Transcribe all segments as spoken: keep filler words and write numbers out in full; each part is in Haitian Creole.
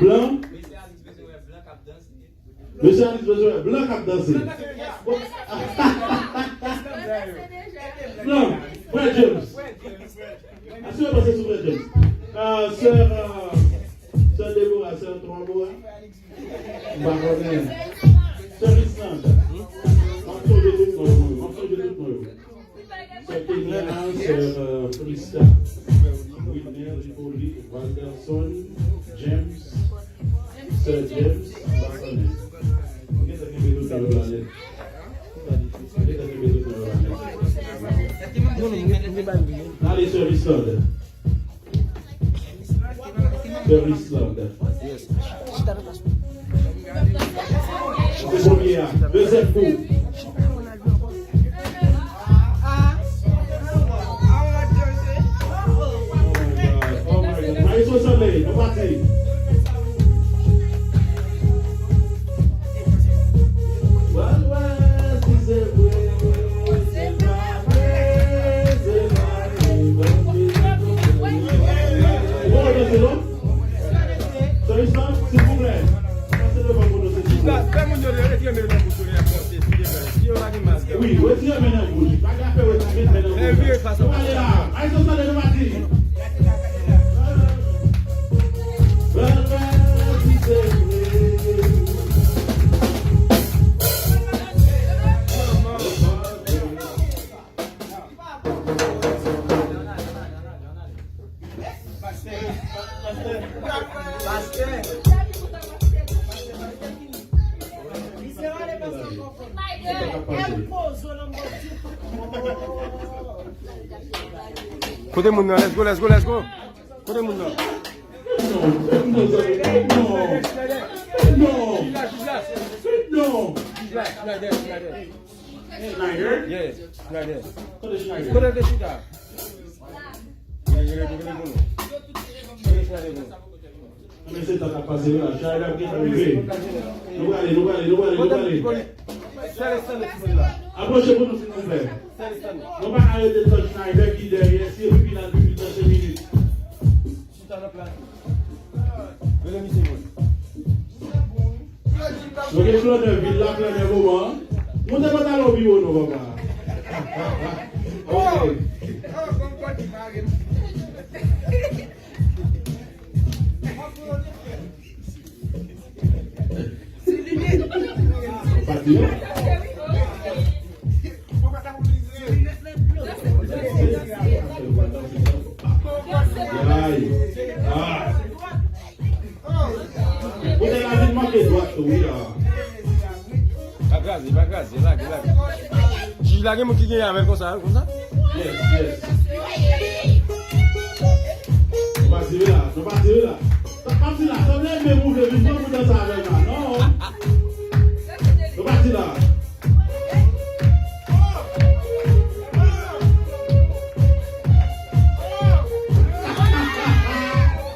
Blan. Mesye Alis bezwen wè blan k ap danse. Blan, frè James. Èske yo panse sou frè James? Euh, sè, euh, sè Deborah, sè Trobora. M pa konnen. Sè Lisandre. M ap sonje tout non yo. M ap sonje tout non yo. Sè Kenya, sè, euh, Prisca, Wilner, Hippolyte, Walterson, James, sè James, m pa konnen. M gentan kenbe tout non yo la nèt. M gentan kenbe tout non yo la nèt. Ale, sè Lisandre. Sè Lisandre. Yes. Se premye a. Dezyèm kou. Oh my God. Oh my God. Maestro Stanley, nou pati. Wal wè si se vre, se pa vre, se pa vre. Ou pa wè danse non? Sè Lisandre, silvouplè. Pase devan pou nou, silvouplè. Fè moun yo retire men nan bouch yo, lè y ap danse, silvouplè. Si yo pa gen mask. Wi, retire men nan bouch. Pa gen afè retire men nan bouch. Vire fas. Nou ale la. Maestro Stanley, nou pati. Bèl, bèl, si se vre. Kote moun nan? Let's go, let's go, let's go. Kote moun nan? Non, non, non, non. Jij la, jij la. Non. Jij la, jij la, jij la. Schneider? Yeah, Schneider. Kote Schneider? Kote l te chita? Rele, rele, rele pou nou. Rele Schneider pou nou. Men se tan k ap pase yo la. Schneider ap gentan rive. Nou prale, nou prale, nou prale, nou prale. Sèl Stanley ki la. Apwoche pou nou, silvouplè. Nou pa ka rete tann Schneider ki dèyè. Si epi vin al pi vit nan senk minit. Chita nan plas ou. Rele misye mwen. Nou gen flannè vil la, flannè moman an. Moute pantalon pi wo non, papa. Ok. Pati. Ay. Ah. Ou te la vin manke dwat tou, wi, la. Pa kraze, pa kraze, lage, lage. Jij la gen moun ki genyen avè l konsa, konsa? Yes, yes. Nou pa tire la, nou pa tire la. Sa pa di la, sa vle menm ou vle vin pran pou danse avè l la. Non. Nou pa di la.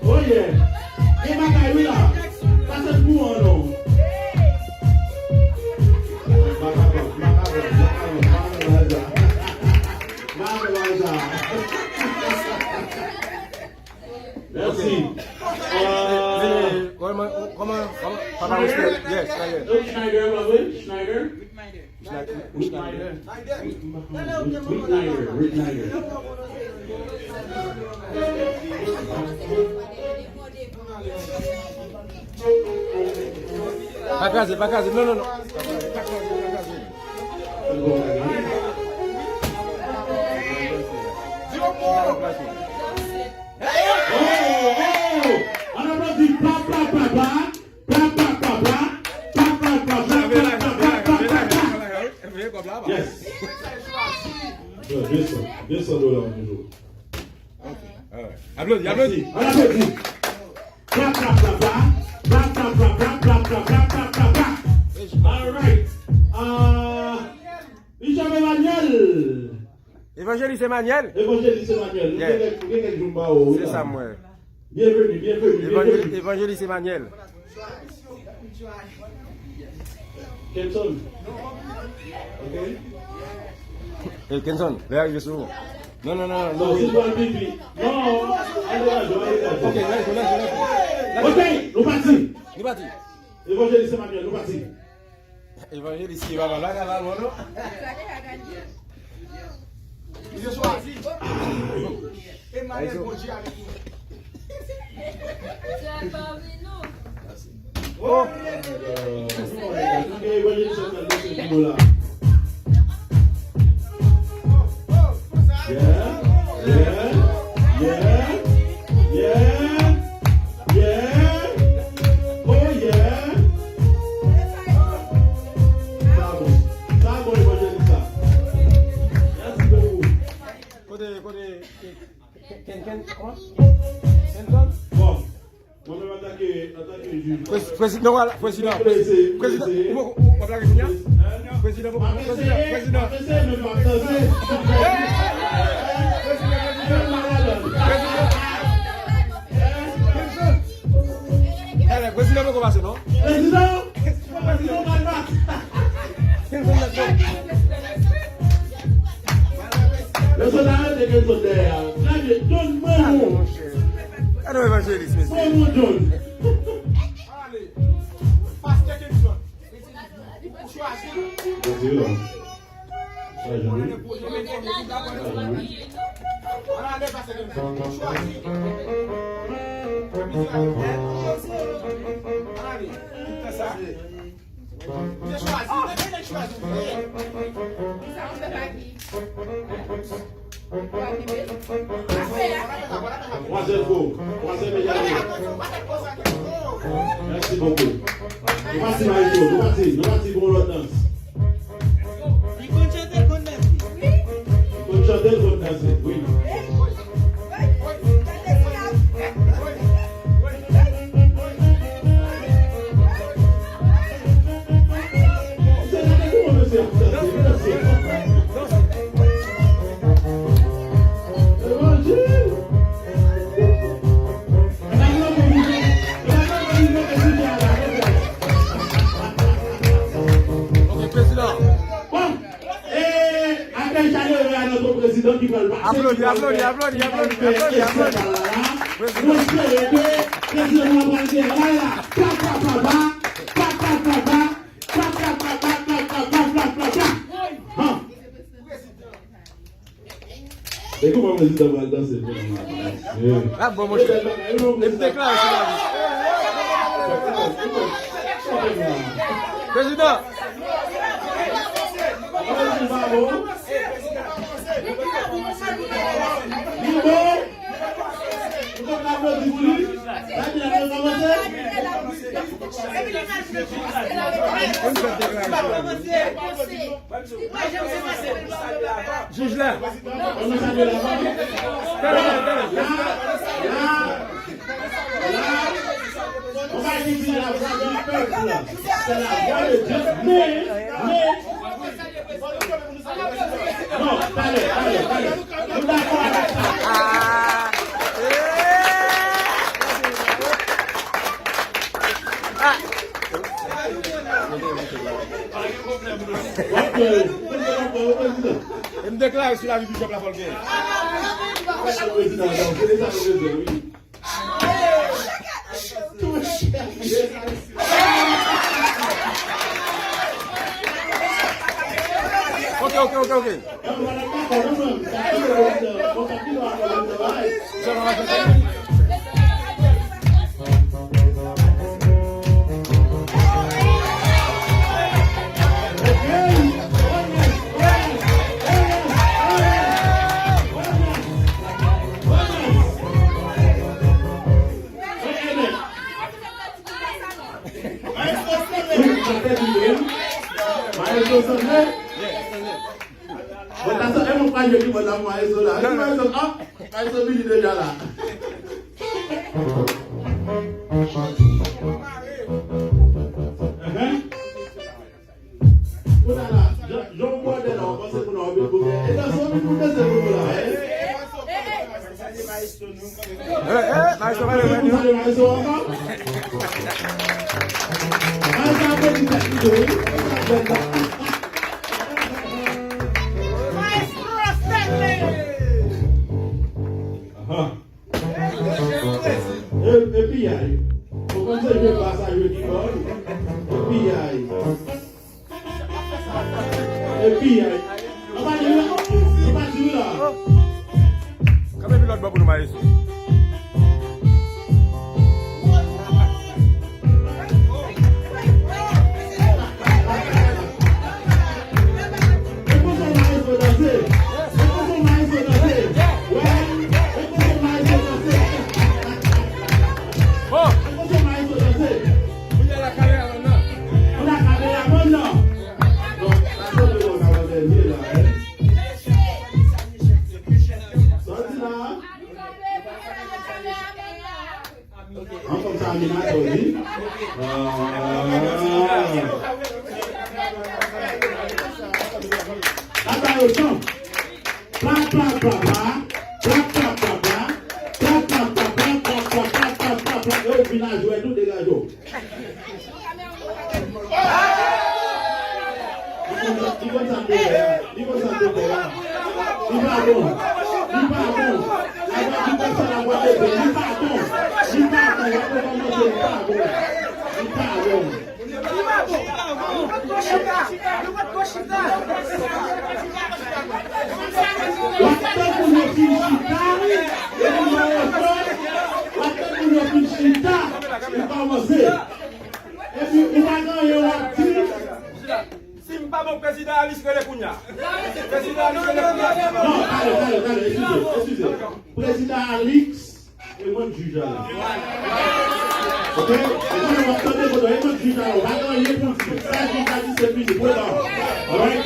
Oh yeah. Gen bagay wi la. Sa se pou an non. Makabò, makabò, makabò, makabò. Mèsi. Kòman, kòman, kòman, papa Schneider. Yes, Schneider. Schneider, pa vre? Schneider? Schneider. Schneider. Schneider. Pa kraze, pa kraze. Non, non, non. Pa kraze, pa kraze. Oh, oh! Ann aplodi, pla, pla, pla, pla. Pla, pla, pla, pla. Pla, pla, pla, pla. Yes. Yo, de san, de san dola toujou. Ok, alright. Aplodi, aplodi. Mèsi. Ann aplodi. Pla, pla, pla, pla. Pla, pla, pla, pla. All right. Euh, Bishop Emmanuel. Evanjelis Emmanuel? Evanjelis Emmanuel. Nou gen kèk, nou gen kèk jou m ba ou, wi. Se sa m wè. Byenveni, byenveni, byenveni. Evanjelis Emmanuel. Kenson. Ok. Hey, Kenson, lè a rive sou ou. Non, non, non, non, non, si w pral pipi. Non, ale gazo, ale gazo. Ok, let's go, let's go, let's go. Ok, nou pati. Nou pati. Evanjelis Emmanuel, nou pati. Evanjelis ki pa mal bagay la, non, non. Misye chwazi. Emmanuel, Bondye avèk nou. Sè Paulino. Oh! Evanjelis Chantal, mèsi pou la. Yeah, yeah, yeah, yeah, yeah, oh yeah. Sa bon, sa bon, evanjelis la. Mèsi bokou. Kote, kote, Ken, Ken, kòman? Kenton? Bon. Mwen menm antanke, antanke jij. Prez-, prezidan, prezidan, prezidan, ou, ou, w ap lage kounye a? Prezidan, prezidan, prezidan. Prezidan, prezidan. Prezidan poko pase, non? Prezidan, prezidan, prezidan. Yo sot arete Kenson dèyè a. Gade, John, mwen ou. Gade yon evanjelis, mesye. Mwen ou, John. Ale, pastè Kenson. Ou chwazi. Ou chwazi, wi. Ann ale, pastè Kenson. Ou chwazi. Ann ale. Kite sa. Mwen chwazi, mwen chwazi. Twazèm go, twazèm medalye. Mèsi bokou. Nou pati, Maestro, nou pati, nou pati pou yon lòt dans. Li konn chante, l konn danse. Li konn chante, l konn danse, wi. Ok, prezidan. Bon, e, akèy chalere a notre prezidan ki pral pase, aplodi, aplodi, aplodi, aplodi, aplodi, aplodi. Nou espere ke prezidan nou an pral gen la la. Pa, pa, pa, pa, pa, pa, pa, pa, pa, pa, pa, pa, pa, pa, pa, pa, pa. Depi mwen prezidan pral danse pou nou. L ap bon, monchè. M deklare sou lavi. Prezidan. Li bon. Ou konn aplodi pou li? Daniel, nou kòmanse? Ann fè deklarasyon. Jij la. Ann nou salye l avan. Talè, talè, talè. La, la, la, la. On va dire la voix du peuple. C'est la voix de Dieu. Mais, mais, Non, pale, pale, pale. Nou dakò avèk sa. Ah. Eh. Ah. Ok. E m deklare sou lavi Bishop Lafolke. Prezidan, non, se sa nou bezwen, wi. Ok, ok, ok, ok. Maestro sanble. Mwen ta sanble mwen pa jwe kibòd la pou maestro la. Maestro, ah, maestro vini deja la. Ahan. Kounye a la, jan, jan w bwè la, w panse pou nou anpil pou byen. E danse w vin pou danse pou nou la, e? Eh, eh, maestro, pale, pale, non? Salye maestro ankò. An sa aplodi tèt li tou, wi. Maestro Stanley! Ah. E, e piyay. Ou konn se jwe bas a jwe kibòd. E piyay. E piyay. Anba di la. Anba di la. Kanpe pi lòt bò pou nou, maestro. An kòm sa animatè wi. Ah. Papa yo chan. Pla, pla, pla, pla. Pla, pla, pla, pla. Pla, pla, pla, pla. E w vin a jwèt ou degaje w. Li konn sa l te fè a. Li konn sa l te fè a. Li pa bon. Li pa bon. Lagwa di konsa lagwa de byen. Li pa bon. Li pa bon. Lagwa kòmanse, li pa bon. Li pa bon. W ap tann pou yo fin chita. Epi lè yo sot, w ap tann pou yo fin chita. Li kòmanse. Epi ou pa gen anyen w ap di. Si m pa bon, prezidan Alix rele kounye a. Prezidan Alix rele kounye a. Non, tande, tande, tande, eskize, eskize. Prezidan Alix e mwen k jij la. Oke? E kounye a w ap tande kote w, e mwen k jij la, ou pa gen anyen pou di. Sa jij la di se fini, pran ba w. Alright?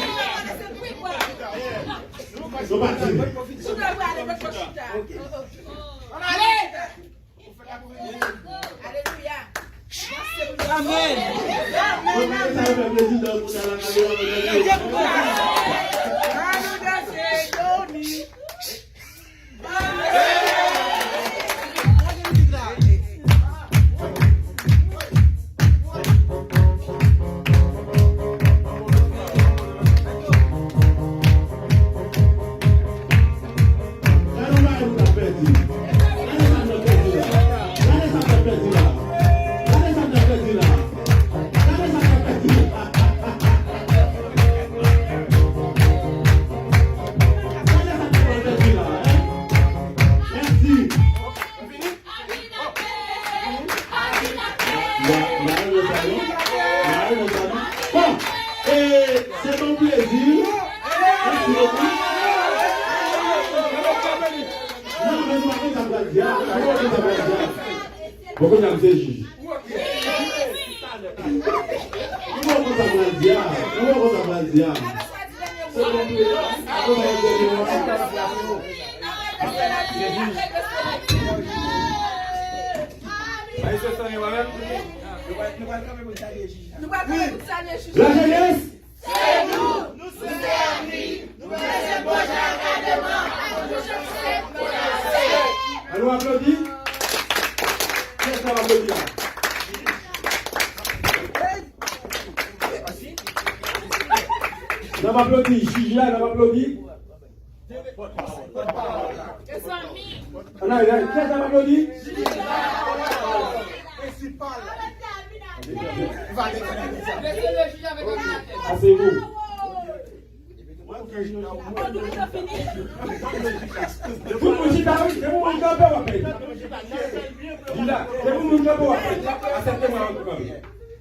Nou pa di. Ann ale! Alelouya. Amèn. Gade yon bagay nou t ap pèdi. Gade sa n ap pèdi la. Gade sa n ap pèdi la. Gade sa n ap pèdi la. Gade sa n ap pèdi la. Gade sa n ap pèdi la, hein? Mèsi. Bon, e, se yon plezi. Mèsi bokou. Non, men nou pa konn sa m pral di a. Nou pa konn sa m pral di a. Bon, kounye a m se jij. Nou pa konn sa m pral di a. Nou pa konn sa m pral di a. Se yon plezi. Apre sa, yon dènye mwa. Nou pral kanpe pou n salye jij la. Nou pral kanpe pou n salye jij la. Lajenès! Se nou! Nou se Èvni! Nou se Pwojè Akadema! Ann nou aplodi! Kiyès n ap aplodi la? N ap aplodi jij la, n ap aplodi. Ann ale, kiyès n ap aplodi? Aseyez-vous. Tout moun chita, wi. Depi moun kanpe, w ap pèdi. Jida, depi moun kanpe, w ap pèdi. Aksepte mwen an tou kanpe.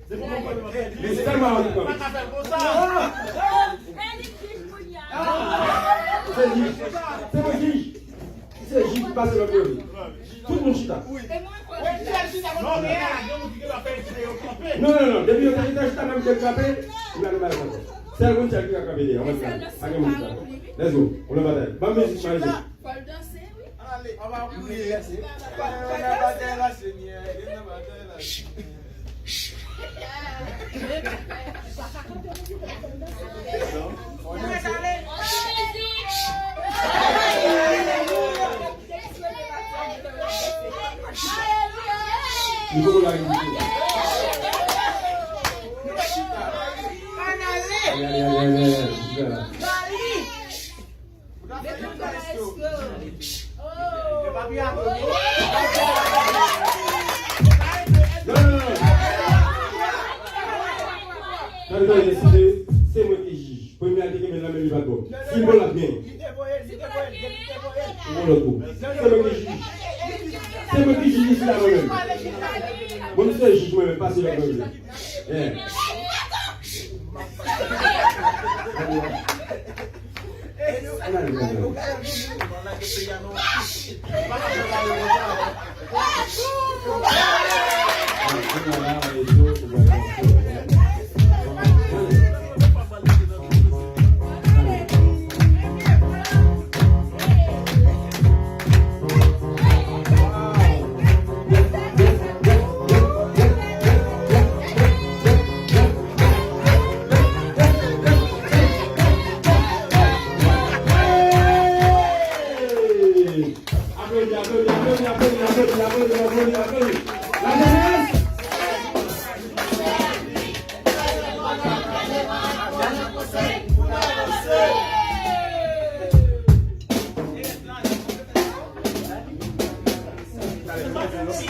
Men sèlman an tou kanpe. Se jij. Se mwen jij. Se jij ki pase lòd yo. Tout moun chita. Non, non, non. Depi yo te chita, chita, menm ke kanpe, m gade mal kanpe. Sèl moun sèl ki ka kanpe deyò. Ann kanpe. Pa gen moun chita. Let's go. Pou le batay. Ban m mizik, ban m mizik. Fò l danse, wi. Ann ale. Ann ale. Non, non, non. Tande, tande, mesye, se mwen ki jij. Premye a te kenbe l nan men li pa t bon. Si l bon, l ap genyen. Yon lòt kou. Se mwen ki jij. Se mwen ki jij isi la, mwen menm. Mwen, m se jij mwen menm, pase lòt mwen menm. Eh. Aplodi, aplodi, aplodi.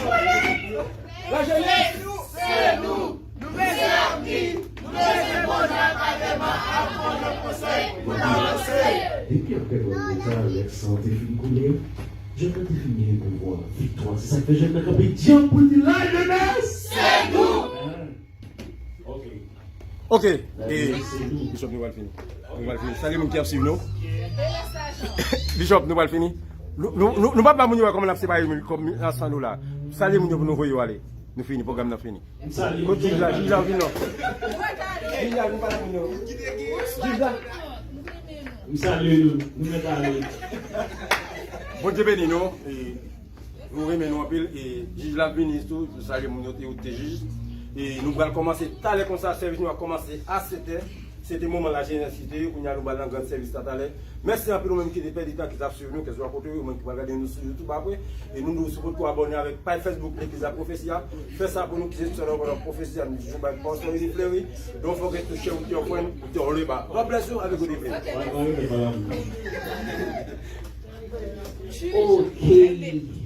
Lajenès! Lajenès! Se nou! Nou bezwen lavni, nou bezwen Bondye ak Atèman ap pran nan konsèy pou n avanse. Depi apre Gòlgota, lèt san te fin koule, jèn nan te fin genyen pouvwa, viktwa. Se sa k fè jèn nan kanpe djanm pou l di, lajenès! Se nou! Ok. Ok. E, Bishop, nou pral fini. Nou pral fini. Salye moun ki ap swiv nou. Bishop, nou pral fini. Nou, nou, nou, nou pa ba moun yo wè kòman n ap separe moun kòb a san dola. Salye moun yo pou nou voye yo ale. Nou fini, pwogram nan fini. M salye. Kot jij la, jij la vin non. Jij la vin pale moun yo. Jij la. M salye nou, nou mèt ale. Bondye beni nou. E, nou renmen nou anpil. E jij la vini tou, nou salye moun yo te, yo te jij. E nou pral kòmanse talè konsa, sèvis nou ap kòmanse a sèt è. Se te moman lajenès li te ye, kounye a nou pral nan gran sèvis la talè. Mèsi anpil ou menm ki te pèdi tan ki t ap swiv nou, kèlkeswa kote w ye, ou menm ki pral gade nou sou YouTube apre. E nou di w si w potko abòne avèk paj Facebook Legliz La Pwofesi a, fè sa pou nou ki se sèl anpòtan pwofesi a, nou toujou bay pastè Willy Fleury. Don't forget to share with your friend, with your neighbor. God bless you, have a good evening. Ok.